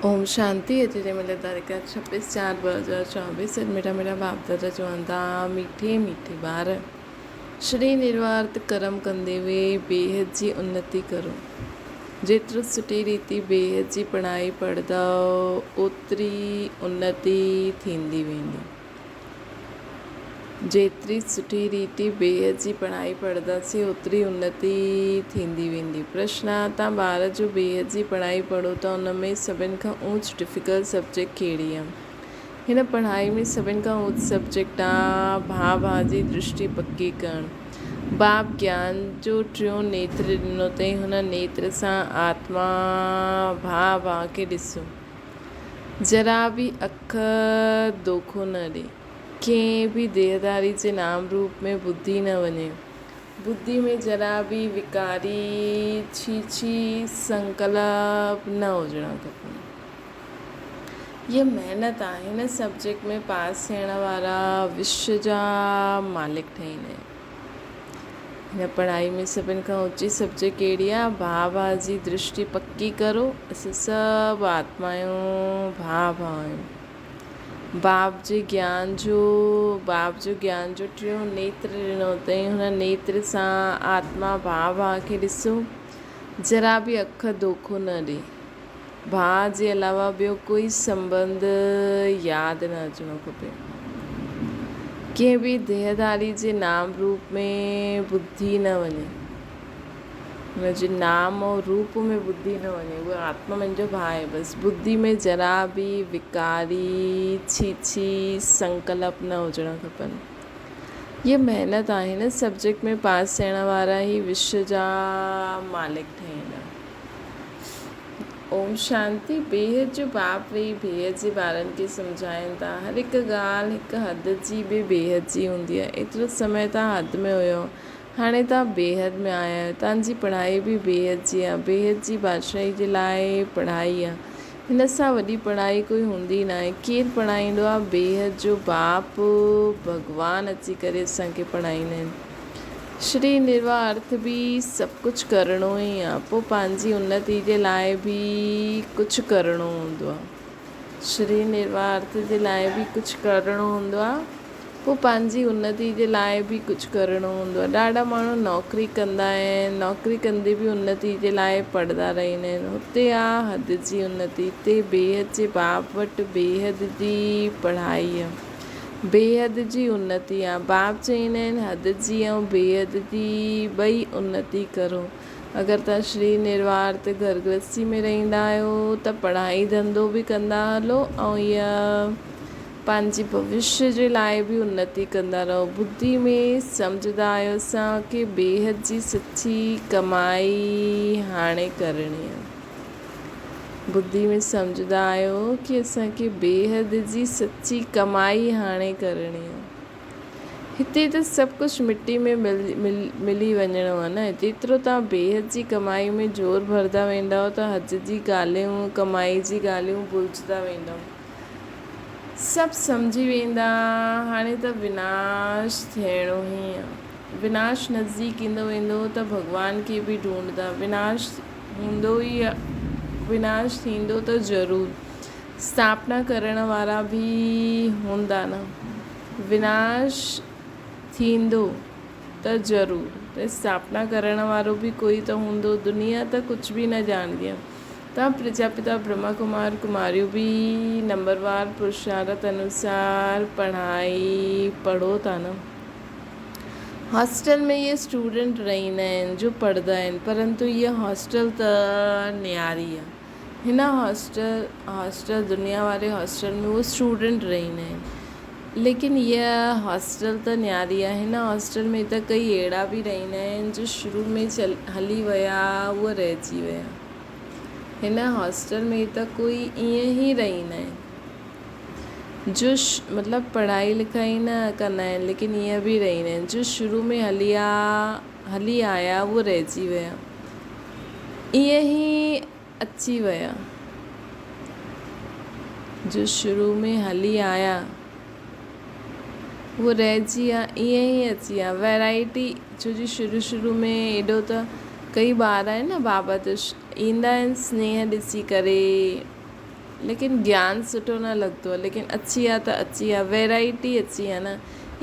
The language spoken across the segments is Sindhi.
اوم شانتي اڄ جي مليل تاريخ 26 4 2024 اڄ مٺا مٺا باپ دادا چون ٿا ميٺي ميٺي ٻار شري نروارت ڪرم ڪندي وي بيحد جي انتي ڪرو جيترو سٺي ريتي بيحد جي پڙهائي پڙهندؤ اوتري انتي ٿيندي ويندي. جيتري سٺي ريتي بيحد جي پڙهائي پڙهنداسين اوتري انتي ٿيندي ويندي. پرشن، تان ٻار جو بيحد جي پڙهائي پڙهو ته ان ۾ سڀن کان اوچ ڊفيڪلٽ سبجيڪٽ ڪهڙي آ؟ هن پڙهائي ۾ سڀن کان اوچ سبجيڪٽ آ ڀاء ڀاء جي درشٽي پڪي ڪرڻ. باب گيان جو ٽيون نيتر ڏنو اٿئي هن نيتر سان آتما ڀاء ڀاء کي ڏسو. ذرا به اک دوکو نه ڏي. ڪنهن به ديهداري جي نام روپ ۾ ٻڌي نه وڃي. ٻڌي ۾ ذرا به وڪاري ڇي ڇي سنڪلپ نه هجڻا کپن. هيء محنت آ. هن سبجيڪٽ ۾ پاس ٿيڻ وارا وشو جا مالڪ ٺهيندا آهن. هن پڙهائي ۾ سڀن کان اوچي سبجيڪٽ ڪهڙي آ؟ ڀاء ڀاء جي درشٽي پڪي ڪرو، اسين سڀ آتمايون ڀاء ڀاء آهيون. باپ جي گيان جو باپ جو گيان جو ٽيون نيتر ڏنو اٿئي، هن نيتر سان آتما ڀاء ڀاء کي ڏسو، ذرا به اک دوکو نه ڏي. ڀاء جي علاوه ٻيو ڪوئي سنٻنڌ ياد نه اچڻو کپي. ڪنهن به ديهداري جي نام روپ ۾ ٻڌي نه وڃي. هن جي نام ۽ روپ ۾ ٻڌي نه وڃي. اهو آتما منهنجو ڀاء آهي بس. ٻڌي ۾ ذرا به وڪاري ڇي ڇي سنڪلپ نه هجڻ کپن. هيء محنت آهي. هن سبجيڪٽ ۾ پاس ٿيڻ وارا ئي وشو جا مالڪ ٺهيندا. اوم شانتي بيحد جو باپ ويهي بيحد جي ٻارن کي سمجهائين ٿا. هر هڪ ڳالهه هڪ حد جي به بيحد جي هوندي آهي. ايترو سمي توهان حد ۾ هيؤ، هاڻي توهان بيحد ۾ آيا آهيو. توهان جي پڙهائي به بيحد جي آهي. بيحد جي بادشاهي جي لاء پڙهائي آهي. هن سان وڏي پڙهائي ڪوئي هوندي ناهي. ڪير پڙهائيندو آهي؟ بيحد جو باپ ڀڳوان اچي ڪري اسان کي پڙهائيندا آهن. شري نروا ارٿ به سڀ ڪجهه ڪرڻو ئي آ، پوء پنهنجي انتي جي لاء به ڪجهه ڪرڻو هوندو آ. شري نروا ارٿ جي لاء به ڪجهه ڪرڻو هوندو آ، پوء پنهنجي انتي جي لاء به ڪجهه ڪرڻو هوندو آ. ڏاڍا ماڻهو نوڪري ڪندا آهن، نوڪري ڪندي به انتي جي لاء پڙهندا رهندا آهن. هتي آ حد جي انتي، هتي بيحد جي باپ وٽ بيحد جي پڙهائي آ. بيحد جي انتي آ. باپ چئيندا آهن حد جي ۽ بيحد جي ٻئي انتي ڪرو. اگر توهان شري نروار تي گهر گرهستي ۾ رهندا آهيو ته پڙهائي ڌنڌو به ڪندا هلو ۽ اها پنهنجي ڀوشيه جي لاء به انتي ڪندا رهو. ٻڌي ۾ سمجهندا آهيو اسان کي بيحد جي سچي ڪمائي هاڻي ڪرڻي آ. ٻڌي ۾ سمجهندا آهيو ڪي اسان کي بيحد جي سچي ڪمائي هاڻي ڪرڻي آهي. هتي ته سڀ ڪجهه مٽي ۾ ملي وڃڻو آهي نه. جيترو توهان بيحد جي ڪمائي ۾ زور ڀردا ويندؤ ته حج جي ڳالهيون، ڪمائي جي ڳالهيون ڀلجندا ويندؤ. سڀ سمجهي ويندا هاڻي ته وناش ٿيڻو ئي آهي. وناش نزديڪ ايندو ويندو ته ڀڳوان کي به ڍونڍندا. وناش هوندو ئي وناش ٿيندو ته ضرور اسٿاپنا ڪرڻ وارا به هوندا نه. وناش ٿيندو ته ضرور ته اسٿاپنا ڪرڻ وارو به ڪوئي ته هوندو. دنيا ته ڪجهه به نه ڄاڻندي آهي. توهان پرجاپتا برهما ڪمار ڪماريون به نمبروار پرشارت انوسار پڙهائي پڙهو ٿا نه. هاسٽل ۾ اهي اسٽوڊنٽ رهندا آهن جو پڙهندا آهن پرنتو هيء هاسٽل ته نياري آهي. هن هاسٽل هاسٽل دنيا واري هاسٽل ۾ اهي اسٽوڊنٽ رهندا آهن ليڪن هيء هاسٽل ته نياري آهي. هن هاسٽل ۾ ته ڪئي اهڙا به رهندا آهن جو شروع ۾ هلي ويا اهي رهجي ويا. هن هاسٽل ۾ ته ڪوئي ائين ئي رهندا آهن. جو مطلب پڙهائي لکائي نه ڪندا آهن ليڪن ائين به رهندا آهن جو شروع ۾ هلي آ هلي آيا اهي رهجي ويا ائين ئي اچي ويا جو شروع ۾ هلي آيا اهي رهجي ويا ائين ئي اچي ويا ويرائٽي ڇو جي شروع شروع ۾ ايڏو ته ڪئي ٻار آهن نه بابت ايندا آهن سنيهه ڏسي ڪري. ليڪن گيان سٺو نه لڳندو آهي ليڪن اچي ويا ته اچي ويا ويرائٽي اچي ويا نه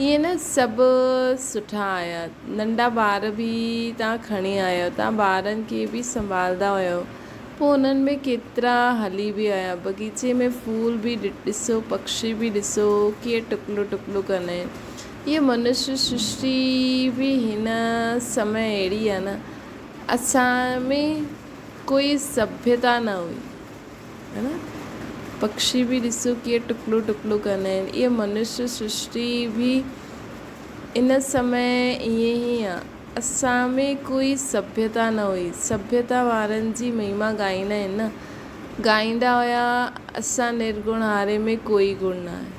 ائين نه سڀ سٺا آيا ننڍا ٻار به توهان کڻي آيا آهيو توهان ٻارن کي به سنڀالدا هيو پوء انهن ۾ ڪيترا هلي به آيا باغيچي ۾ ڦول به ڏسو پکشي به ڏسو ڪيئن ٽڪلو ٽڪلو ڪندا آهن هيء منشيه سرشٽي به هن سمي اهڙي آهي نه اسان ۾ ڪوئي سڀيتا نه هئي ها نه پکشي به ڏسو ڪيئن ٽڪلو ٽڪلو ڪندا آهن اها منشيه سرشٽي به ان سمي ائين ئي آ اسان ۾ ڪوئي سڀيتا نه هئي سڀيتا وارن جي مهما ڳائيندا آهن نه ڳائيندا هيا اسان نرگڻ هاري ۾ ڪوئي گڻ نه آهي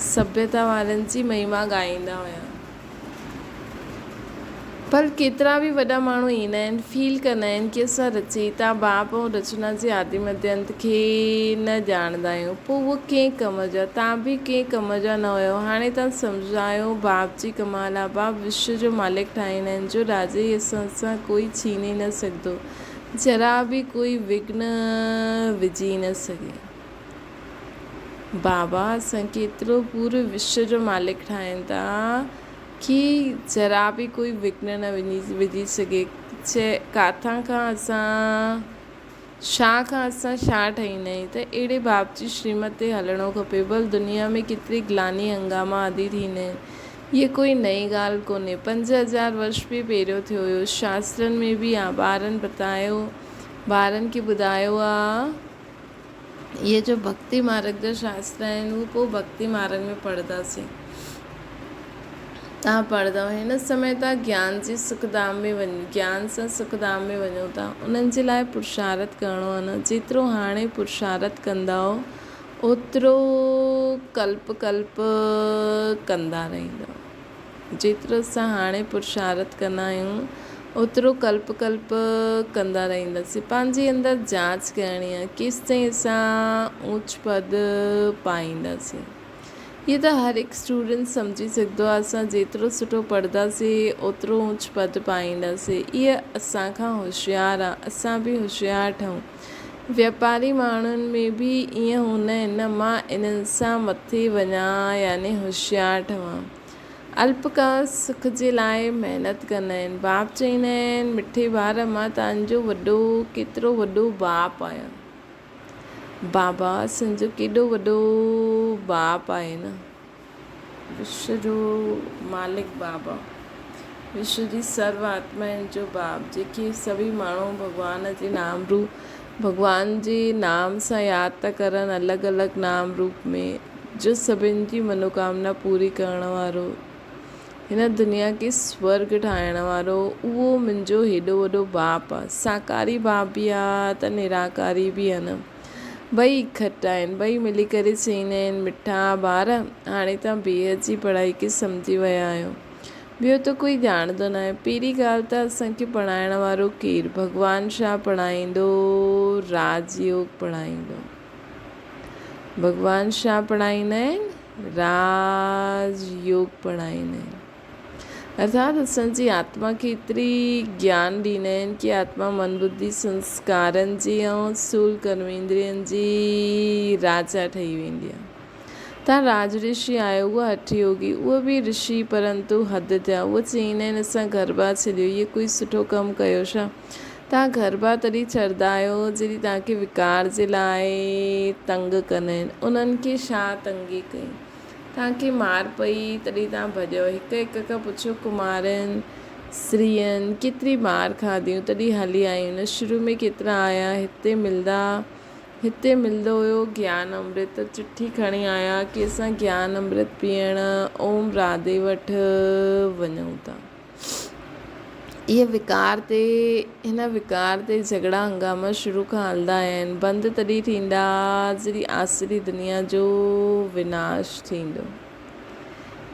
سڀيتا وارن جي مهما ڳائيندا هيا. پر ڪيترا به وڏا ماڻهو ايندا آهن، فيل ڪندا آهن ڪي اسان رچيتا باپ ۽ رچنا جي آدي مڌ انت کي نه ڄاڻندا آهيون، پوء اهو ڪنهن ڪم جا؟ توهان به ڪنهن ڪم جا نه هيو. هاڻي توهان سمجهندا آهيو باپ جي ڪمال آ. باپ وشو جو مالڪ ٺاهيندا آهن، جو راڄ ئي اسان سان ڪوئي ڇيني نه سگهندو، ذرا به ڪوئي وگهن وجهي نه سگهي. بابا اسان کي ايترو پوري وشو جو مالڪ ٺاهين ٿا ڪي ذرا به ڪوئي وگهن نه وجهي سگهي چي ڪاٿان کان اسان ڇا کان اسان ڇا ٺهيندا آهيون ته اهڙي باپ جي شريمت تي هلڻو کپي ڀل دنيا ۾ ڪيتري گلاني هنگاما آدي ٿيندا آهن هيء ڪوئي نئين ڳالهه ڪونهي 5000 ورش به پهريون ٿيو هيو شاسترن ۾ به آ ٻارن بتايو ٻارن کي ٻڌايو آ اهي جو ڀڳتي مارگ جا شاستر آهن اهي پوء ڀڳتي مارگ ۾ پڙهنداسين. توهان پڙهندؤ هن سمي توهان گيان جي سک ڌام ۾ وڃ گيان سان سک ڌام ۾ وڃو ٿا انهن جي لاء پرشارٿ ڪرڻو آهي نه جيترو هاڻي پرشارٿ ڪندؤ اوترو ڪلپ ڪلپ ڪندا رهندؤ. جيترو اسان هاڻي پرشارٿ ڪندا آهيون، اوترو ڪلپ ڪلپ ڪندا رهنداسين. پنهنجي اندر جاچ ڪرڻي آهي، ڪيستائين اسان اوچ پد پائينداسين. هيء ته هر هڪ اسٽوڊنٽ سمجهي سگهندو آهي، اسان جيترو سٺو پڙهنداسين، اوترو اوچ پد پائينداسين. هيء اسان کان هوشيار آهي، اسان به هوشيار ٺهون. واپاري ماڻهن ۾ به ائين هوندا آهن نه، مان انهن سان مٿي وڃان يعني هوشيار ٺهان. الپڪال سک جي لاء محنت ڪندا آهن. باپ چئيندا آهن، مٺي ٻار مان توهان جو وڏو ڪيترو وڏو باپ آهيان. بابا اسان جو ڪيڏو وڏو باپ آهي نه. وشو جو مالڪ بابا، وشو جي سرو آتمائن جو باپ، جيڪي سڀئي ماڻهو ڀڳوان جي نام روپ، ڀڳوان جي نام سان ياد ٿا ڪرن الڳ الڳ نام روپ ۾، جو سڀن جي منوڪامنا پوري ڪرڻ وارو، هن دنيا کي سورڳ ٺاهڻ وارو، اهو منهنجو هيڏو وڏو باپ آ. ساڪاري باپ به آ ته نراڪاري به آ نه. ٻئي اڪٺا آهن. ٻئي ملي ڪري چئيندا آهن، مٺا ٻار، هاڻي توهان بيحد جي پڙهائي کي سمجهي ويا آهيو. ٻيو ته ڪوئي ڄاڻندو ناهي. پهرين ڳالهه ته اسان کي پڙهائڻ وارو ڪير؟ ڀڳوان ڇا پڙهائيندو؟ راج يوگ پڙهائيندو. ڀڳوان ڇا پڙهائيندا آهن؟ راج يوگ پڙهائيندا آهن. ارٿات اسان جي آتما کي ايتري گيان ڏيندا آهن ڪي آتما من ٻڌي سنسڪارن جي ۽ اسٿول ڪرميندرين جي راجا ٺهي ويندي آهي. تان راج رشي آيو اهو هٺ يوگي اهو به رشي پرنتو حد ٿيا اهو چئيندا آهن اسان گربا ڇڏيو هيء ڪوئي سٺو ڪم ڪيو ڇا؟ تان گربا تڏهن ڇڏدا آهيو جڏهن تان کي وڪار جي لاء تنگ ڪندا آهن انهن کي ڇا تنگي ڪئي؟ توهان کي مار پئي تڏهن توهان ڀڄيو. هڪ هڪ کان پڇيو ڪمارين، سرين ڪيتري مار کاڌيون تڏهن هلي آيون نه شروع ۾ ڪيترا آيا هتي ملدا هتي ملندو هيو گيان امرت چٺي کڻي آيا ڪي اسان گيان امرت پيئڻ اوم راڌي وٽ وڃون ٿا. اهي وڪار تي هن وڪار تي جهڳڙا هنگاما شروع کان هلندا آيا آهن. بند تڏهن ٿيندا جڏهن آسري دنيا جو وناش ٿيندو.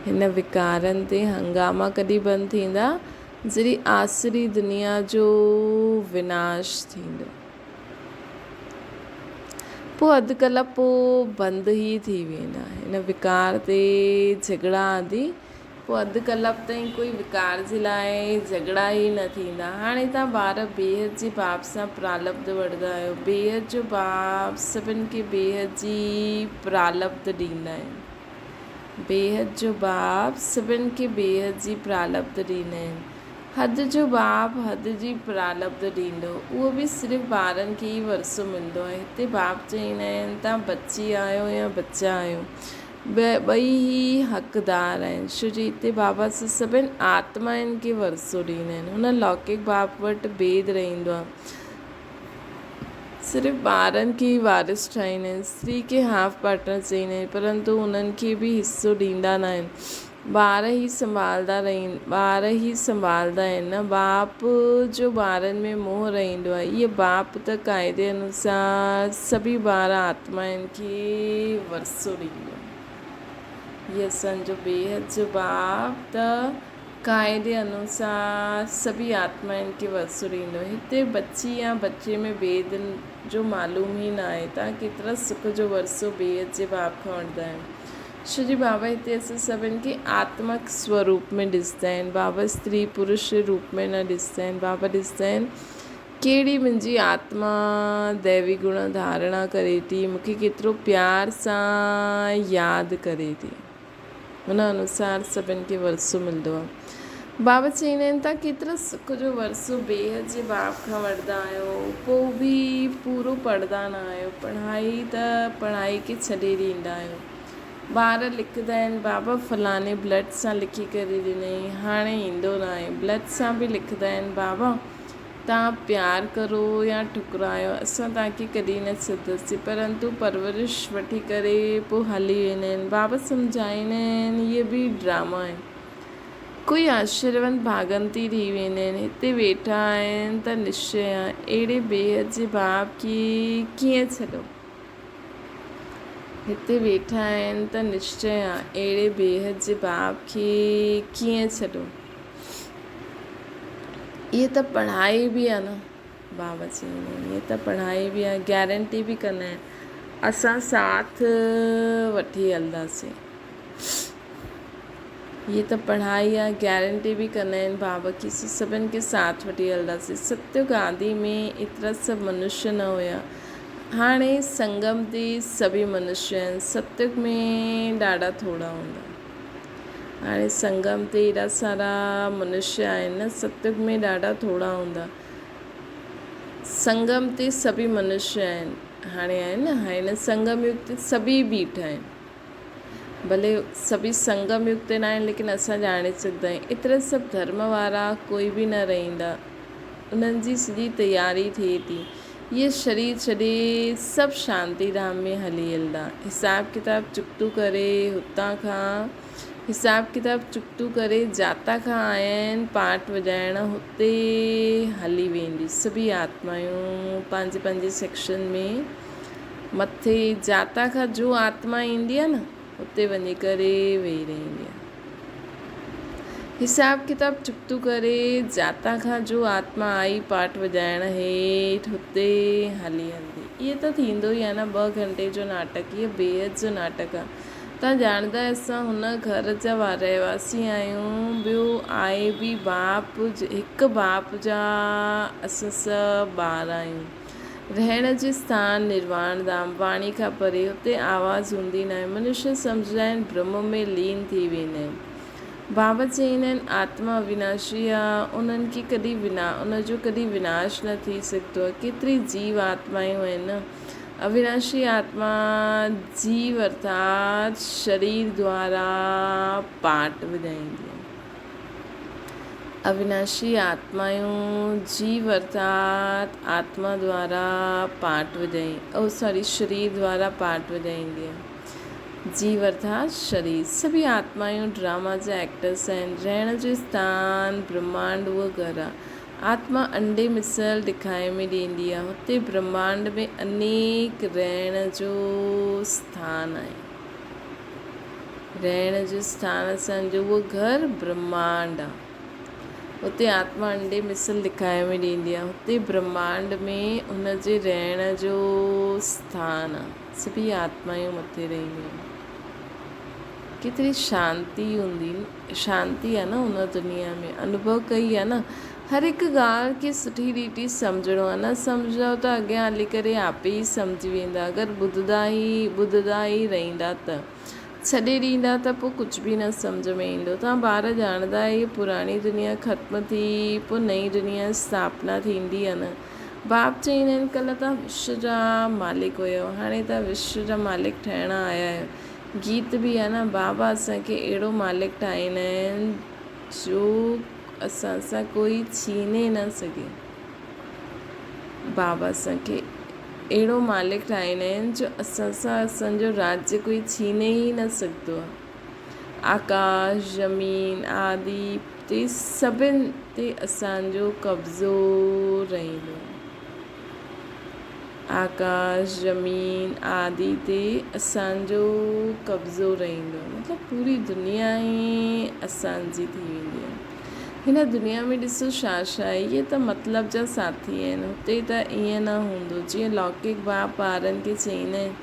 هن وڪارن تي هنگاما ڪڏهن بند ٿيندا جڏهن آسري دنيا جو وناش ٿيندو. پوء اڌ ڪلاڪ پوء بند ئي ٿي ويندا. هن وڪار تي جهڳڙا آدي. پوء اڌ ڪلاڪ تائين ڪوئي وڪار جي لاء جهڳڙا ئي نه ٿيندا. هاڻي توهان ٻار بيحد جي باپ سان پرالبڌ وٺندا آهيو. بيحد جو باپ سڀن کي بيحد جي پرالبڌ ڏيندا آهن. بيحد جو باپ سڀن کي بيحد جي پرالبڌ ڏيندا آهن. حد جو باپ حد جي پرالبڌ ڏيندو. اهو به صرف ٻارن کي ئي ورثو ملندو آهي. هتي باپ چئيندا آهن توهان بچي آهيو يا بچا آهيو. ٻئي ئي حقدار آهن، ڇو جو هتي بابا سڀن آتمائن کي ورثو ڏيندا آهن. هن لوڪڪ باپ وٽ ڀيد رهندو آهي. صرف ٻارن کي ئي وارث ٺاهيندا آهن. استري کي هاف پارٽنر چئيندا آهن، پرنتو انهن کي به حصو ڏيندا ناهن. ٻار ئي سنڀالدا رهن ٻار ئي سنڀالدا آهن نه باپ جو ٻارن ۾ موهه رهندو آهي. اهي باپ ته قاعدي انوسار سڀئي ٻار آتمائن کي ورثو ڏيندو آهي. هي اسان جو بيحد جو باپ ته قاعدي انوسار سڀئي آتمائن کي ورثو ڏيندو آهي. هتي بچي يا بچي ۾ ڀيد جو معلوم ئي ناهي. توهان ڪيترا سک جو ورثو بيحد جي باپ کان وٺندا آهيو. شري بابا هتي اسان سڀن کي آتمڪ سوروپ ۾ ڏسندا آهن. بابا استري پرش جي روپ ۾ نه ڏسندا آهن. بابا ڏسندا آهن ڪهڙي منهنجي آتما ديوي گڻ ڌارڻا ڪري ٿي، مون کي ڪيترو پيار سان ياد ڪري ٿي. ان انوسار سڀن کي ورثو ملندو آهي. بابا چئيندا آهن توهان ڪيترو سک جو ورثو بيحد جي باپ کان وٺندا آهيو پوء به پورو پڙهندا نه آهيو پڙهائي ته پڙهائي کي ڇڏي ڏيندا آهيو ٻار لکندا آهن بابا فلاڻي بلڊ سان لکي ڪري ڏنئي هاڻي ايندو نه آهي بلڊ سان به لکندا آهن بابا توهان پيار ڪرو يا ٺڪرايو اسان توهان کي ڪڏهن نه ڇڏنداسين پرنتو پرورش وٺي ڪري پوء هلي ويندا آهن بابا سمجهائيندا آهن اهي به ڊراما آهن ڪوئي آشروند ڀاڳنتي ٿي ويندا آهن. هتي ويٺا آهن ته نشچي آ. اهڙي بيحد جي باپ کي ڪيئن ڇڏون. هتي ويٺا آهن ته نشچي آ. اهڙي بيحد جي باپ کي ڪيئن ڇڏون. اهي ته پڙهائي به آ نه. بابا چئيندا آهن اهي ته پڙهائي به آ. گيرنٽي به ڪندا آهن. اسان ساٿ وٺي هلنداسين. هيء ته پڙهائي آ، گيرنٽي به ڪندا آهن بابا کي سو سڀن کي ساٿ وٺي هلنداسين. ستيگ آدي ۾ ايترا سڀ منشيه نه هيا. هاڻي سنگم تي سڀئي منشيه آهن. ستيگ ۾ ڏاڍا ٿورا هوندا. هاڻي سنگم تي ايڏا سارا منشيه آهن نه، ستيگ ۾ ڏاڍا ٿورا هوندا. سنگم تي سڀئي منشيه آهن. هاڻي آهن نه، هاڻي سنگم يگ تي سڀئي بيٺا آهن. ڀلي سڀئي سنگم يگ تي ناهن ليڪن اسان ڄاڻي سگهندا آهيون ايترا سڀ ڌرم وارا ڪوئي به نه رهندا انهن جي سڄي تياري ٿئي ٿي اهي شرير ڇڏي سڀ شانتي ڌام ۾ هلي هلندا حساب ڪتاب چڪتو ڪري هتان کان حساب ڪتاب چڪتو ڪري جاتا کان آيا آهن پاٺ وڄائڻ هتي هلي ويندي سڀئي آتمايون پنهنجي پنهنجي سيڪشن ۾ مٿي جاتان کان جو آتما ايندي آهي نه اتي وڃي ڪري ويهي رهندي آهي. حساب ڪتاب چڪتو ڪري جاتان کان جو آتما آئي پاٽ وڄائڻ هيٺ هتي هلي هلندي. اهي ته ٿيندو ئي آهي نه ٻه گهنٽي جو ناٽڪ اهي بيحد جو ناٽڪ آهي. تان ڄاڻندا اسان هن گهر جا رهواسي آهيون ٻيو آهي به باپ هڪ باپ جا اسان سڀ ٻار آهيون. رهڻ جي اسٿان نرواڻ ڌام، واڻي کان پري، اتي آواز هوندي ناهي. منشيه سمجهندا آهن برهم ۾ لين ٿي ويندا آهن. بابا چئيندا آهن آتما اويناشي آ، انهن کي ڪڏهن ونا ان جو ڪڏهن وناش نه ٿي سگهندو آ. ڪيتري جيو آتمائون آهن نه. اويناشي آتما جيو ارٿات شرير دوارا پاٽ وڄائيندي آهي. اويناشي آتمايون جيو ارٿات آتما دوارا پاٽ وڄائين او ساري شرير دوارا پاٽ وڄائيندي آهي. جيو ارٿات شرير. سڀئي آتمايون ڊراما جا ايڪٽرس آهن. رهڻ جو اسٿان برهمانڊ اهو گهر آهي. آتما انڊي مثل ڏکائي ۾ ڏيندي آهي. هتي برهمانڊ ۾ انيڪ رهڻ جو اسٿان آهي. رهڻ جو اسٿان اسان جو اهو گهر برهمانڊ آ. اتي آتما انڊي مثل ڏکائي ۾ ڏيندي آ. اتي برهمانڊ ۾ ان جي رهڻ جو اسٿان آ. سڀئي آتمايون مٿي رهنديون آهن. ڪيتري شانتي هوندي، شانتي آهي نه ان دنيا ۾، انوڀو ڪئي آهي نه. هر هڪ ڳالهه کي سٺي ريتي سمجهڻو آهي، نه سمجهندؤ ته اڳيان هلي ڪري آپي ئي سمجهي ويندا، اگر ٻڌندا ئي ٻڌندا ئي رهندا ته. ڇڏي ڏيندا ته پوء ڪجهه به نه سمجهه ۾ ايندو. توهان ٻار ڄاڻندا آهيو پراڻي دنيا ختم ٿي پوء نئين دنيا اسٿاپنا ٿيندي آهي نه. باپ چئيندا آهن ڪلهه توهان وشو جا مالڪ هيؤ هاڻي توهان وشو جا مالڪ ٺهڻ آيا آهيو. گيت به آهي نه بابا اسان کي اهڙو مالڪ ٺاهيندا آهن جو اسان سان ڪوئي ڇيني نه سگهي. بابا اسان کي اهڙو مالڪ ٺاهيندا آهن جو اسان سان اسان جو راجيه ڪوئي ڇيني ئي نه سگهندو آهي. آڪاش، زمين آدي تي سڀن تي اسان جو قبضو رهندو آهي. آڪاش، زمين آدي تي اسان جو قبضو رهندو آهي مطلب پوري دنيا ئي اسان جي ٿي ويندي آهي. هن دنيا ۾ ڏسو ڇا ڇا آهي. اهي ته مطلب جا ساٿي آهن. هتي ته ائين نه هوندو. جيئن لوڪڪ باپ ٻارن کي چئيندا آهن،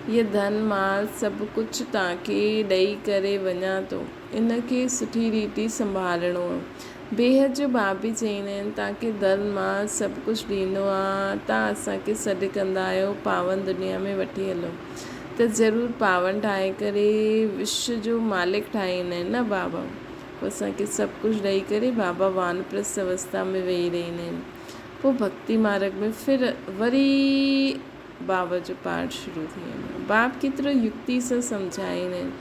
هيء ڌن مال سڀ ڪجهه توهان کي ڏئي ڪري وڃان ٿو. ان کي سٺي ريتي سنڀالڻو آهي. بيحد جو باپ به چئيندا آهن، توهان کي ڌن مال سڀ ڪجهه ڏيندو آهيان، توهان اسان کي سڏ ڪندا آهيو، پاون دنيا ۾ وٺي هلو ته ضرور پاون ٺاهي ڪري وشو جو مالڪ ٺاهيندا آهن نه بابا. پوء اسان کي سڀ ڪجهه ڏئي ڪري بابا وانپرسٿ اوستا ۾ ويهي رهندا آهن. پوء ڀڳتي مارڳ ۾ ڦر وري بابا جو پاٺ شروع ٿي ويندو آهي. باب ڪيترو يڪتي سان سمجهائيندا آهن.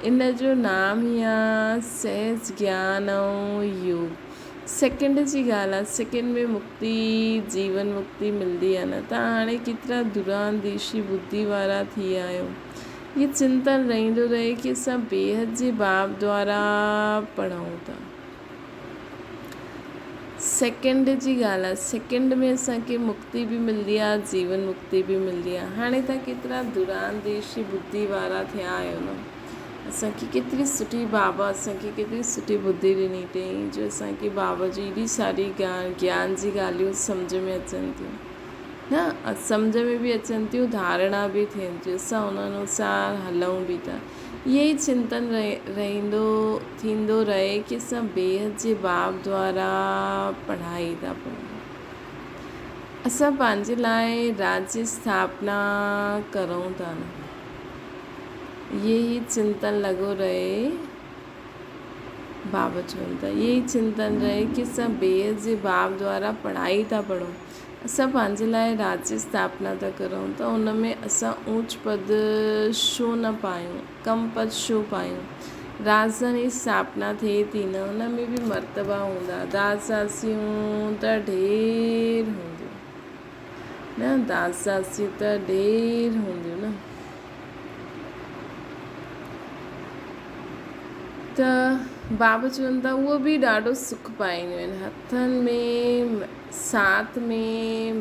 ان جو نام ئي آهي سهج گيان ۽ يوگ. سيڪنڊ جي ڳالهه آهي، سيڪنڊ ۾ مڪتي، جيون مڪتي ملدي آهي نه. توهان هاڻي ڪيترا دورانديشي ٻڌي وارا ٿي ويا آهيو. هي چنتن رهندو رهي ڪي اسان بيحد جي باب دوارا پڙهون ٿا. سيڪنڊ جي ڳالهه آهي، سيڪنڊ ۾ اسان کي مڪتي به ملدي آهي، جيون مڪتي به ملدي آهي. هاڻي توهان ڪيترا دورانديشي ٻڌي وارا ٿيا آهيو نه. اسان کي ڪيتري سٺي بابا اسان کي ڪيتري سٺي ٻڌي ڏني اٿئي جو اسان کي بابا جي ايڏي ساري گيان جي ڳالهيون سمجهه ۾ اچن ٿيون. نه سمجهه ۾ به اچن ٿيون ڌارڻا به ٿين ٿيون اسان ان انوسار هلون به ٿا. اهو ئي چنتن رهندو ٿيندو رهي ڪي اسان بيحد جي باب دوارا پڙهائي ٿا پڙهون. اسان پنهنجي لاء راجيه اسٿاپنا ڪرون ٿا نه. اهو ئي چنتن لڳو رهي. بابا چون ٿا اهو ئي چنتن رهي ڪي اسان بيحد جي باب دوارا پڙهائي ٿا پڙهون. اسان پنهنجي لاء راجيه اسٿاپنا ٿا ڪرون ته ان ۾ اسان اوچ پد ڇو نه پايون، ڪم پد ڇو پايون؟ راڄڌاني اسٿاپنا ٿئي ٿي نه، ان ۾ به مرتبا هوندا، داس داسيون ته ڍير هونديون نه، داس داسيون ته ڍير هونديون نه. ته بابا چون ٿا اهو به ڏاڍو سک پائينديون آهن، هٿن ۾ ساٿ ۾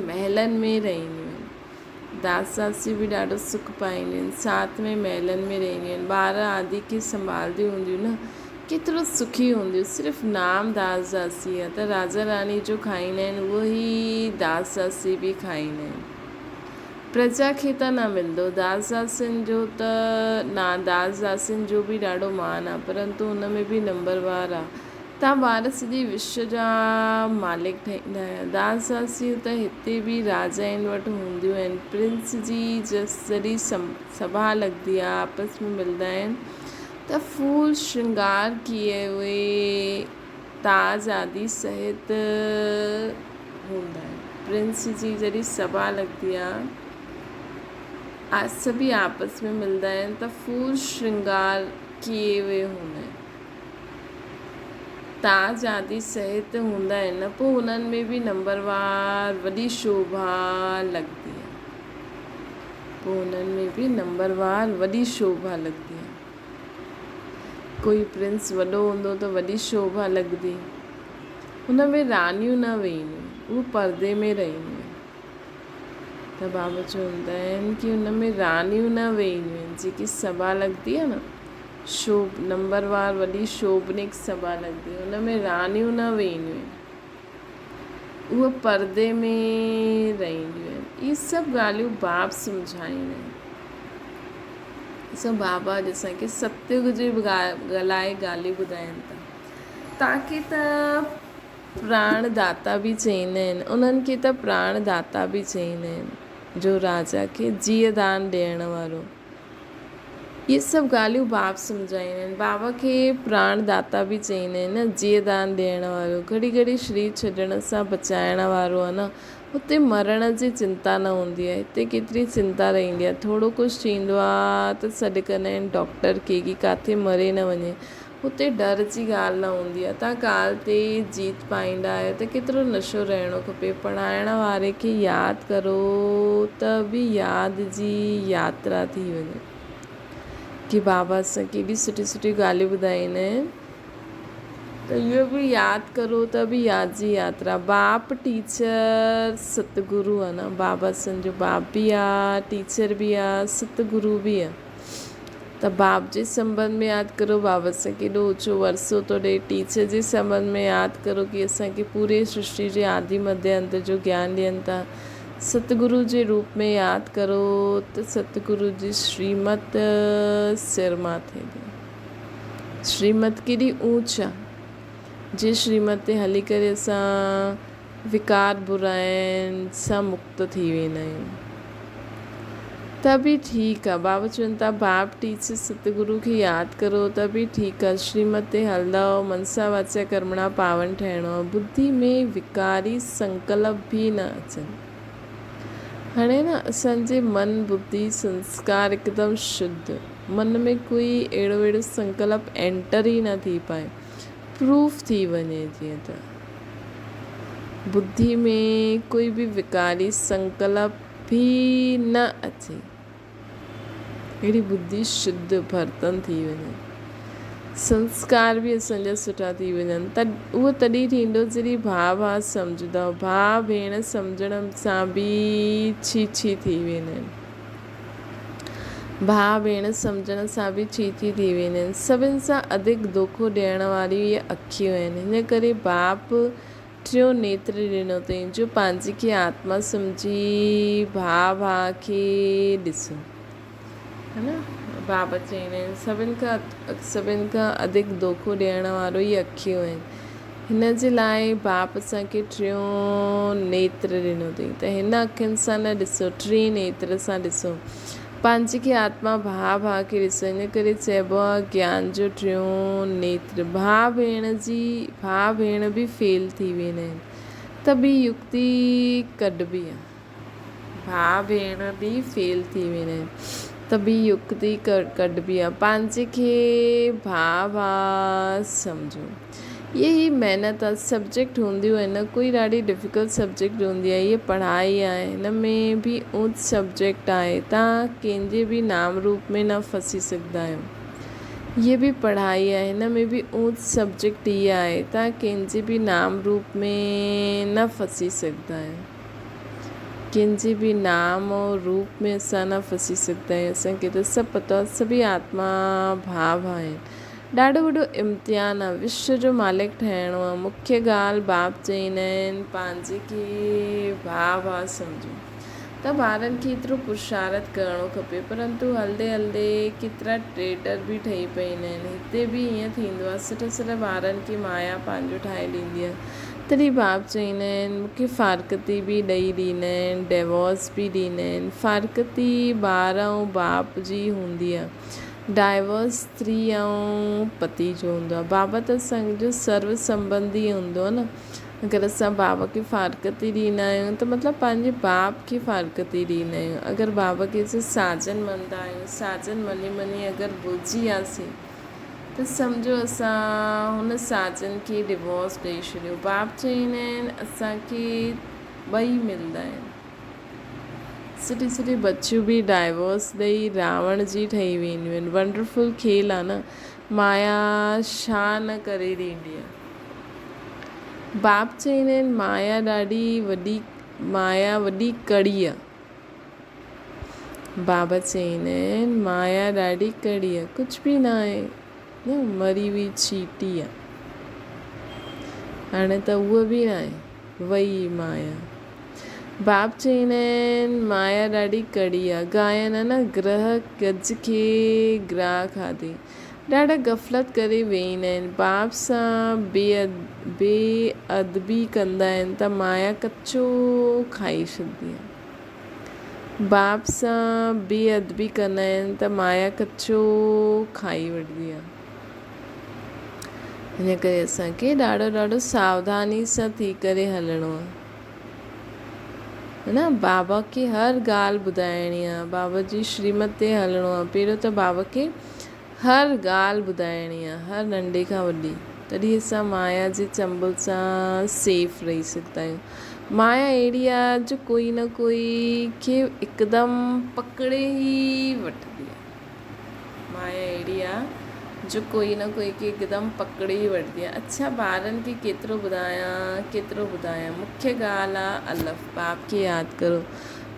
محلن ۾ رهنديون آهن. داس داسيون به ڏاڍو سک پائينديون آهن. ساٿ ۾ محلن ۾ رهنديون آهن. ٻار آدي کي سنڀالنديون هونديون نه. ڪيترو سکي هونديون. صرف نام داس داسي آهي ته راجا راڻي جو کائيندا آهن اهو ئي داس داسي به کائيندا آهن. پرجا کي ته نه ملندو. داس داسين جو ته نه داس داسين جو به ڏاڍو مان آهي پرنتو ان ۾ به نمبروار آهي. تان ٻار سڄي وشو جا مالڪ ٺهيندا آهيو. داس داسيون ته هتي به راجائن وٽ هونديون آهن. پرنس جي جڏهن سڀا لڳندي آهي، آپس ۾ ملندا آهن ته ڦول شرنگار ڪيئي هئي تاج آدي سهت هوندا آهن. پرنس جي جڏهن سڀا لڳندي آهي، سڀئي آپس ۾ ملندا آهن ته ڦول شرنگار ڪيئي هئي هوندا آهن. تاج آدي سهت هوندا آهن نه پوء انهن ۾ به نمبروار وڏي شوڀا لڳندي آهي. پوء انهن ۾ به نمبروار وڏي شوڀا لڳندي آهي. ڪوئي پرنس وڏو هوندو ته وڏي شوڀا لڳندي. ان ۾ راڻيون نه ويهنديون آهن، اهي پردي ۾ رهنديون آهن. ته بابا چوندا آهن ڪي ان ۾ راڻيون نه ويهنديون آهن، جيڪي سڀا لڳندي آهي نه شوڀ نمبروار وڏي شوڀنڪ سڀا لڳندي ان ۾ راڻيون نه ويهنديون آهن اهي پردي ۾ رهنديون آهن اهي سڀ ڳالهيون باب سمجهائيندا آهن. سو بابا اڄ اسان کي ستيگ جي ڳالهائي ڳالهيون ٻڌائين ٿا. توهان کي ته پراڻ داتا به چئيندا آهن، انهن کي ته پراڻ داتا به چئيندا آهن، جو راجا کي جيء دان ڏيڻ وارو. اهي سڀ ڳالهيون باب سمجهائيندا آهن. بابا کي پراڻ داتا به چئيندا آهن نه، جيء دان ڏيڻ وارو، گهڙي گهڙي شرير ڇڏڻ سان بچائڻ وارو آهي نه. هتي مرڻ جي چنتا نه هوندي آهي، هتي ڪيتري چنتا رهندي آهي. ٿورو ڪجهه ٿيندو آهي ته سڏ ڪندا آهن ڊاڪٽر کي ڪي ڪاٿي مري نه وڃي. هتي ڊر جي ڳالهه نه هوندي آهي. تان ڪال تي جيت پائيندا آهيو ته ڪيترو نشو رهڻو کپي. پڙهائڻ واري کي ياد ڪرو ته به ياد جي ياترا ٿي وڃي. ڪي بابا اسان ڪيڏي سٺي سٺي ڳالهيون ٻڌائيندا آهن ته اهو به ياد ڪرو ته به ياد جي ياترا. باپ ٽيچر ستگرو آهي نه بابا اسان جو باپ به آهي ٽيچر به آهي ستگرو به آهي. ته باب جي سنٻنڌ ۾ ياد ڪرو باب اسان کي ايڏو اوچو ورثو ٿو ڏئي، ٽيچر جي سنٻنڌ ۾ ياد ڪرو ڪي اسان کي پوري سرشٽي جي آدي مڌيه انت جو گيان ڏين ٿا، ستگرو جي روپ ۾ ياد ڪرو ته ستگرو جي شريمت سر ماٿي تي شريمت ڪيڏي اوچ آ، جي شريمت تي هلي ڪري اسان وڪار براين سان مڪت ٿي ويندا آهيون ته به ٺيڪ آ. بابا چون ٿا باپ ٽيچر ستگرو کي ياد ڪرو ته به ٺيڪ آ. شريمت تي هلندؤ منسا واچا ڪرمڻا پاون ٺهڻو آ. ٻڌي ۾ وڪاري سنڪلپ به نه اچن. هاڻي نه اسان جي من ٻڌي سنسڪار هڪدم شڌ من ۾ ڪوئي اهڙو وهڙو سنڪلپ اينٽر ئي نه ٿي پائي. پروف ٿي وڃي جيئن ته ٻڌي ۾ ڪوئي به وڪاري سنڪلپ به نه اچي اهڙي ٻڌي شڌ برتن ٿي وڃي سنسڪار به اسان جا سٺا ٿي وڃن ته اهو تڏهن ٿيندو جڏهن ڀاء ڀاء سمجهندو ڀاء ڀيڻ سمجهڻ سان به ڇي ڇي ٿي ويندا آهن. ڀاء ڀيڻ سمجهڻ سان به چيچي ٿي ويندا آهن. سڀن سان اڌڪ دوکو ڏيڻ واريون اهي اکيون آهن. هن ڪري باپ ٽيون نيتر ڏنو اٿئين جو پنهنجي کي آتما سمجهي ڀاء ڀاء کي ڏسو. ها نه؟ بابا چئيندا آهن سڀن کان اڌڪ دوکو ڏيڻ وارو ئي اکيون آهن. هن جي لاء باپ اسان کي ٽيون نيتر ڏنو اٿئي ته هن اکين سان نه ڏسو، ٽئين نيتر سان ڏسو. پنهنجي کي آتما ڀاء ڀاء کي ڏسو. ان ڪري چئبو آهي گيان جو ٽيون نيتر. ڀاء ڀيڻ جي ڀاء ڀيڻ به فيل ٿي ويندا آهن ته به يڪتي ڪڍبي آهي. ڀاء ڀيڻ به فيل ٿي ويندا آهن ته به يڪتي ڪڍبي آهي. پنهنجي کي ڀاء ڀاء سمجهو. اهي هي محنت آهي سبجيڪٽ هونديون آهن نه ڪوئي ڏاڍي ڊفيڪلٽ سبجيڪٽ هوندي آهي اهي پڙهائي آهي هن ۾ به اوچ سبجيڪٽ آهي توهان ڪنهن جي به نام روپ ۾ نه ڦسي سگهندا آهيو اهي به پڙهائي آهي هن ۾ به اوچ سبجيڪٽ اهي آهي توهان ڪنهن جي به نام روپ ۾ نه ڦسي سگهندا آهيو ڪنهن جي به نام ۽ روپ ۾ اسان نه ڦسي سگهندا آهيون اسان کي ته سڀ پتو آهي سڀئي آتما ڀاء ڀاء آهن ڏاڍو وڏو امتحان آ، وشو جو مالڪ ٺهڻو آ، مکيه ڳالهه باپ چئيندا آهن پنهنجي کي ڀاء ڀاء سمجهو ته ٻارن کي ايترو پرشارٿ ڪرڻو کپي پرنتو هلندي هلندي ڪيترا ٽريٽر به ٺهي پئيندا آهن هتي به ائين ٿيندو آ سٺا سٺا ٻارن کي مايا پنهنجو ٺاهي ڏيندي آ تڏهن باپ چئيندا آهن مونکي فارقتي به ڏئي ڏيندا آهن ڊيوورس به ڏيندا آهن فارقتي ٻار ۽ باپ جي هوندي آ. ڊائيورس استري ۽ پتي جو هوندو آهي. بابا ته اسان جو سرو سنٻنڌي هوندو آهي نه. اگر اسان بابا کي فارغتي ڏيندا آهيون ته مطلب پنهنجي باپ کي فارغتي ڏيندا آهيون. اگر بابا کي اسان ساجن مڃندا آهيون، ساجن مڃي مڃي اگر ڀلجي وياسين ته سمجهو اسان هن ساجن کي ڊيورس ڏئي ڇڏيو. باپ چئيندا آهن اسان کي ٻئي ملندا آهن. سٺي سٺي بچيون به ڊائيورس ڏئي راوڻ جي ٺهي وينديون آهن. ونڊرفل کيل آ نه. مايا ڇا نه ڪري ڏيندي آ. باپ چئيندا آهن مايا ڏاڍي وڏي مايا وڏي ڪڙي آ. بابا چئيندا آهن مايا ڏاڍي ڪڙي آ. ڪجهه به نه آهي نه مري هئي چيٽي آ. هاڻي ته اهو به نه آهي. وئي مايا. باب چئيندا آهن مايا ڏاڍي ڪڙي آ. گائن آ نه گرهه گج کي گراهه کاڌي. ڏاڍا غفلت ڪري ويهيندا آهن. باب سان بي ادبي ڪندا آهن ته مايا ڪچو کائي ڇڏندي آ. باب سان بي ادبي ڪندا آهن ته مايا ڪچو کائي وٺندي آ. ان ڪري اسان کي ڏاڍو ڏاڍو ساوڌاني سان ٿي ڪري هلڻو آ. نه بابا کي هر ڳالهه ٻڌائڻي آ، بابا جي شريمت تي هلڻو آ. پهريون ته بابا کي هر ڳالهه ٻڌائڻي آ، هر ننڍي کان وڏي. تڏهن اسان مايا جي چنبل سان سيف رهي سگهندا آهيون. مايا اهڙي آ جو ڪوئي نه ڪوئي کي هڪدم پڪڙي ئي وٺندي آ. مايا اهڙي آ جو ڪوئي نه ڪوئي کي هڪدم پڪڙي ئي وٺندي آ. اڇا ٻارن کي ڪيترو ٻڌايان ڪيترو ٻڌايان. مکيه ڳالهه آ الف باب کي ياد ڪرو.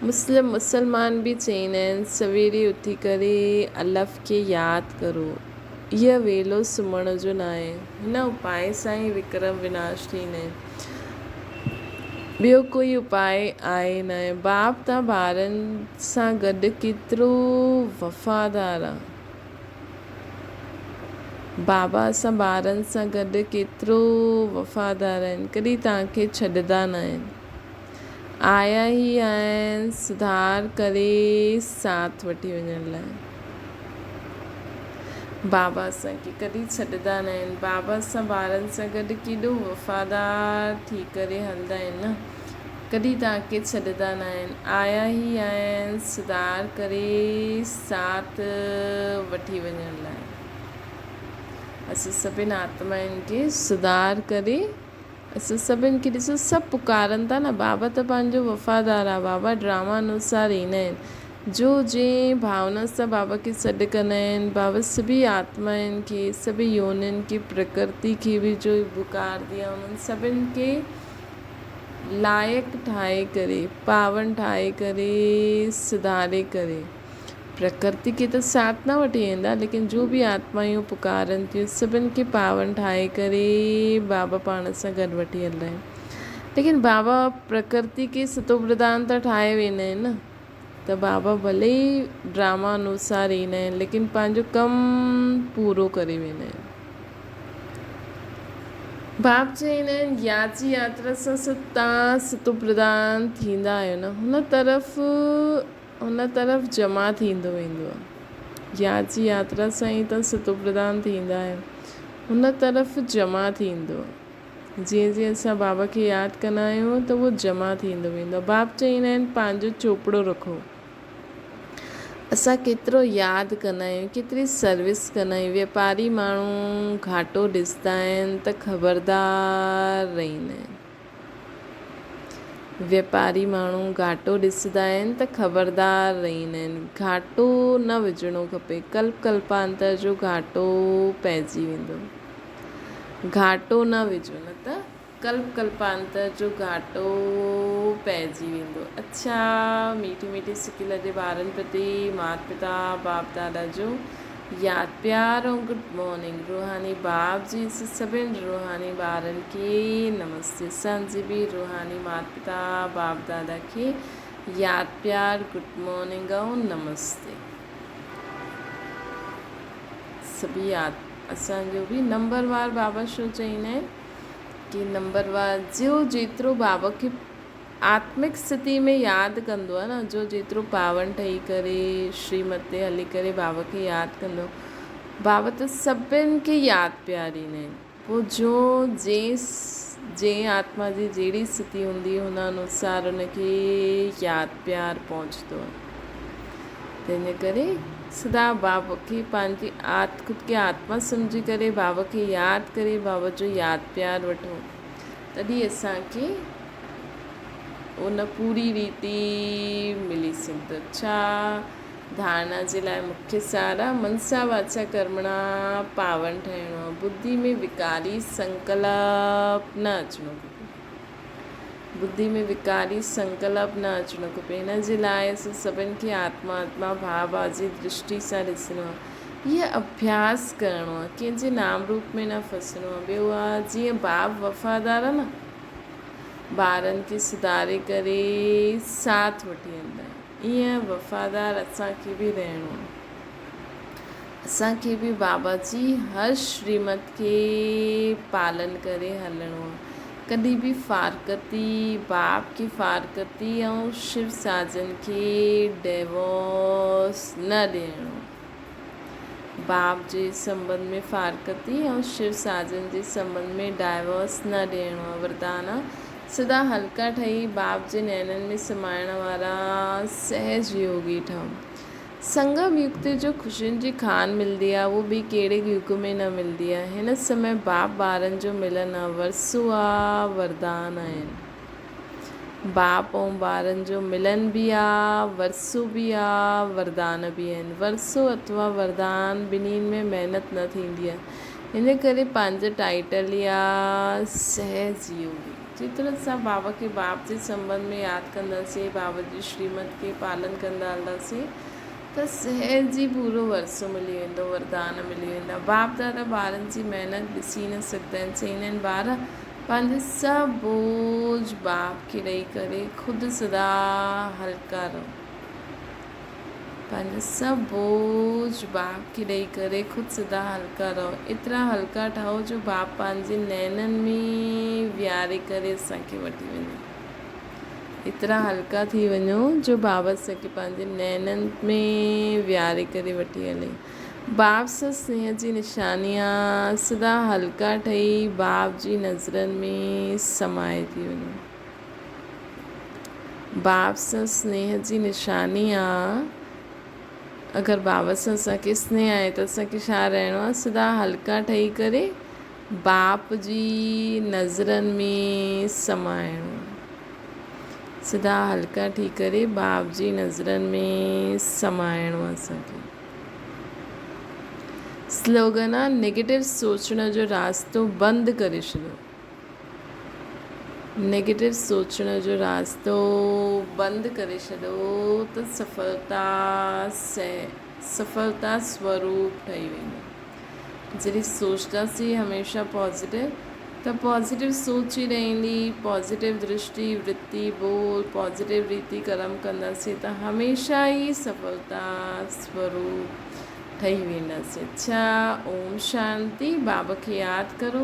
مسلم مسلمان به چئيندا آهن سويري اٿي ڪري الف کي ياد ڪرو. هيء ويلو سمهڻ جو ناهي. هن اپاء سان ئي وڪرم وناش ٿيندا آهن. ٻيو ڪوئي اپاء آهي ناهي. باپ ته ٻارن سان گڏ ڪيترو وفادار آ. بابا اسان ٻارن سان گڏ ڪيترو وفادار آهن. ڪڏهن توهان کي ڇڏندا ناهن. آيا ئي آهن سڌار ڪري ساٿ وٺي وڃڻ لاء. بابا اسان کي ڪڏهن ڇڏندا نه آهن. بابا اسان ٻارن سان گڏ ڪيڏو وفادار ٿي ڪري هلندا آهن نه. ڪڏهن توهان کي ڇڏندا نه آهن. آيا ئي آهن سڌار ڪري ساٿ وٺي وڃڻ لاء. اسان سڀن آتمائن کي سڌار ڪري اسان سڀن کي ڏسو سڀ پڪارن ٿا نه بابا ته پنهنجو وفادار آ بابا ڊراما انوسار ايندا آهن جو جنهن ڀاونا سان بابا کي سڏ ڪندا آهن بابا سڀي آتمائن کي سڀي يونين کي پرڪرتي کي به جو پڪاردي آ انهن سڀن کي لائق ٺاهي ڪري پاون ٺاهي ڪري سڌاري ڪري پرڪرتي کي ته ساٿ نه وٺي ويندا ليڪن جو به آتمايون پڪارن ٿيون سڀن کي پاون ٺاهي ڪري بابا پاڻ سان گڏ وٺي هلندا آهن ليڪن بابا پرڪرتي کي ستو پرڌان ته ٺاهي ويندا آهن نه ته بابا ڀلي ئي ڊراما انوسار ايندا آهن ليڪن پنهنجو ڪم پورو ڪري ويندا آهن. باب چئيندا آهن ياچي ياترا سان ستان ستو پرڌان ٿيندا آهيو نه هن طرف ان طرف جمع ٿيندو ويندو آهي. ياد جي ياترا سان ئي ته ستوپرڌان ٿيندا آهيون. ان طرف جمع ٿيندو آهي. جيئن جيئن اسان بابا کي ياد ڪندا آهيون ته اهو جمع ٿيندو ويندو آهي. باب چئيندا آهن پنهنجو چوپڙو رکو. اسان ڪيترو ياد ڪندا آهيون، ڪيتري سروس ڪندا آهيون. واپاري ماڻهو گهاٽو ڏسندا آهن ته خبردار رهندا آهن. واپاري ماڻهو گهاٽو ڏسندا آهن ته خبردار رهندا آهن. گهاٽو نه وجهڻو کپي. ڪلپ ڪلپانتر جو گهاٽو پئجي ويندو. گهاٽو نه وجهو نه ته ڪلپ ڪلپانتر جو گهاٽو پئجي ويندو. اڇا ميٺي ميٺي سڪي لڏي ٻارن پرتي مات پتا باپ دادا جو ياد پيار ۽ گڊ مارننگ روحاني باب جي سڀن روحاني ٻارن کي نمستي اسان جي به روحاني مات پتا باپ دادا کي ياد پيار گڊ مارننگ ۽ نمستي سڀ ياد اسان جو به نمبر وار بابا شو چئيندا آهن ڪي نمبر وار جو جيترو بابا کي آتمڪ اسٿتي ۾ ياد ڪندو آهي نه جو جيترو پاون ٺهي ڪري شريمت تي هلي ڪري بابا کي ياد ڪندو بابا ته سڀن کي ياد پياريندا آهن پوء جو جنهن جنهن آتما جي جهڙي اسٿتي هوندي هن انوسار ان کي ياد پيار پهچندو آهي تنهن ڪري سدا بابا کي پنهنجي آت خود کي آتما سمجهي ڪري بابا کي ياد ڪري بابا جو ياد پيار وٺو تڏهن اسان کي ان پوري ريتي ملي سگهندو. ڇا ڌارڻا جي لاء مکيه سارا منسا واچا ڪرمڻا پاون ٺهڻو آهي. ٻڌي ۾ وڪاري سنڪلپ نه اچڻو کپي. ٻڌي ۾ وڪاري سنڪلپ نه اچڻو کپي. ان جي لاء اسان سڀن کي آتما آتما ڀاء ڀاء جي درشٽي سان ڏسڻو آهي. هيء اڀياس ڪرڻو آهي. ڪنهن جي نام روپ ۾ نه ڦسڻو آهي. ٻيو آهي جيئن باب وفادار آهي نه. ٻارن کي سڌاري ڪري ساٿ وٺي هلندا آهن. ايئن وفادار اسان کي به رهڻو آهي. اسان کي به بابا جي هر شريمت کي پالن ڪري هلڻو آهي. ڪڏهن به فارقتي، باپ کي فارقتي ۽ شو ساجن کي ڊيوورس نه ڏيڻو آهي. باپ جي سنٻنڌ ۾ فارقتي ۽ شو ساجن جي سنٻنڌ ۾ ڊائيورس نه ڏيڻو آهي. وردان سدا حلقا ٺهي باپ جي نينن ۾ سمائڻ وارا سهج يوگي ٺهو. سنگم يگ تي جو خوشين جي کان ملدي آهي اهو ٻي ڪهڙي يگ ۾ نه ملدي آهي. هن سمي باپ ٻارن جو ملن آهي، ورثو آهي، وردان آهن. باپ ۽ ٻارن جو ملن به آ، ورثو به آ، وردان به آهن. ورثو اٿوا وردان ٻنهين ۾ محنت نه ٿيندي آ. ان ڪري پنهنجو ٽائيٽل ئي آ سهج يوگي. جيترو اسان بابا کي باپ جي سنٻنڌ ۾ ياد ڪنداسين، بابا جي شريمت کي پالن ڪندا هلنداسين ته سهج ئي پورو ورثو ملي ويندو، وردان ملي ويندا. باپ دادا ٻارن جي محنت ڏسي نه سگهندا آهن. چئيندا آهن ٻار! پنهنجو سڀ بوجھ باپ کي ڏئي ڪري خود سدا هلڪا رهو. پنهنجو سڀ بوجھ باپ کي ڏئي ڪري خود سدا هلڪا رهو. ايترا هلڪا ٺهو جو باپ پنهنجي نينن ۾ ويهاري ڪري اسان کي وٺي وڃي. ايترا هلڪا ٿي وڃو جو بابا اسان کي پنهنجي نينن ۾ ويهاري ڪري وٺي هلي. باپ سان سنيهه جي نشاني آ، سدا هلڪا ٺهي باپ جي نظرن ۾ سمائي ٿي وڃو. باپ سان سنيهه جي نشاني آ، اگر بابا سان اسان کي سنيهه آهي ته اسان کي ڇا رهڻو آ، سدا هلڪا ٺهي ڪري باپ جي نظرن ۾ سمائڻو آ. سدا هلڪا ٺهي ڪري باپ جي نظرن ۾ سمائڻو آ اسان کي. سلوگن آ نيگيٽو سوچڻ جو راستو بند ڪري ڇڏيو. نيگيٽو سوچڻ جو راستو بند ڪري ڇڏيو ته سڦلتا سڦلتا سوروپ ٺهي ويندو. جڏهن سوچنداسين هميشه پازيٽو ته پازيٽو سوچ ئي رهندي، پازيٽو درشٽي، ورتي، ٻول، پازيٽو ريتي ڪرم ڪنداسين ته هميشه ئي سڦلتا سوروپ ٺهي وينداسين. اڇا اوم شانتي بابا کي ياد ڪرو.